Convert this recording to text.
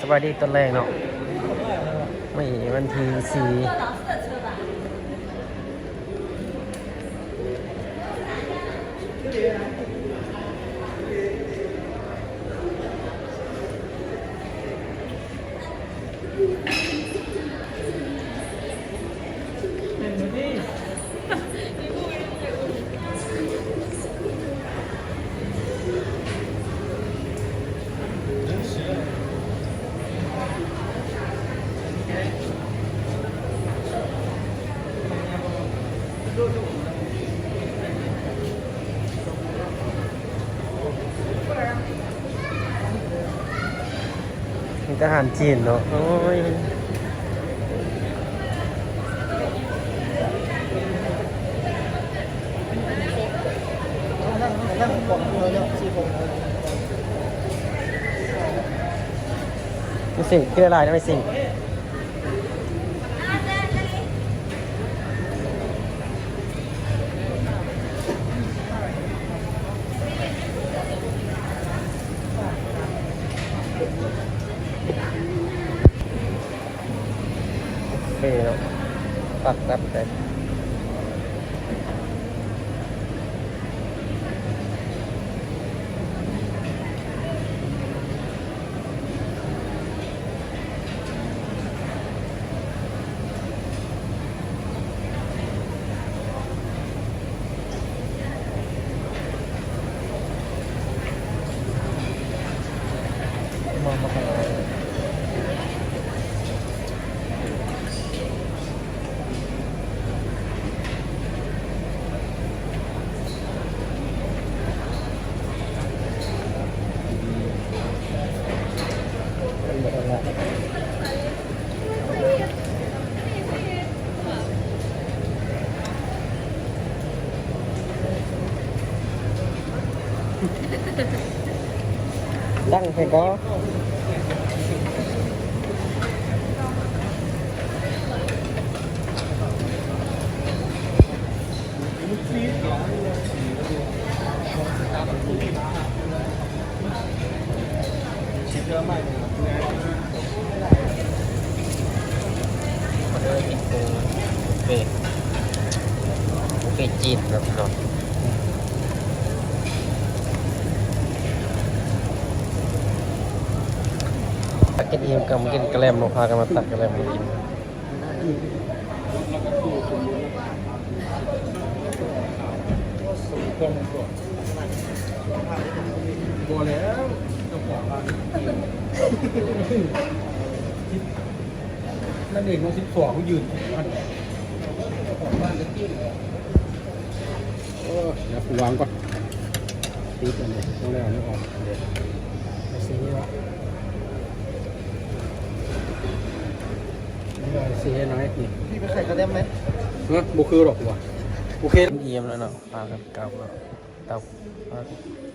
ສະບາຍດີຕອນແລງເນາະ ມື້ນີ້ວັນທີສີ່ ມີແຕ່ອາຫານຈີນເນາະ ໂອ້ຍ. ມີສິ່ງທີ່ຫຼາຍໆນະ ມີສິ່ງ ເຟເນາະ ປັກແປັບໄດ້. ຕັ້ງໃຫ້ກໍ ມາເດີ ກິນປູ ບຸບເຟ ບຸບເຟຈີນເນາະພີ່ນ້ອງ. ຕັກກິນອີ່ມກໍມາກິນກະແລັມເນາະ ພາກັນມາຕັກກະແລັມມາກິນ. ບໍ່ແລ້ວ ເຈົ້າຂອງຮ້ານ ນັ້ນເອງເນາະ ສິບສອງ ຢືນ ເຈົ້າຂອງຮ້ານຈະກິນແລ້ວ. ເອີ ດຽວກູວາງກ່ອນ ຕິດອັນນີ້ ຕ້ອງໄດ້ເອົານີ້ອອກ ເດ້ ໄປຊື້ນີ້ວະ ນີ້ເອົາຊື້ໃຫ້ນ້ອຍນີ້. ພີ່ໄປຂາຍກະແລັມໄໝ? ຮະ ບໍ່ຄືດອກວ່າ ໂອເຄ ອີ່ມແລ້ວເນາະ ພາກັນກັບແລ້ວ ກັບ ພາກັນ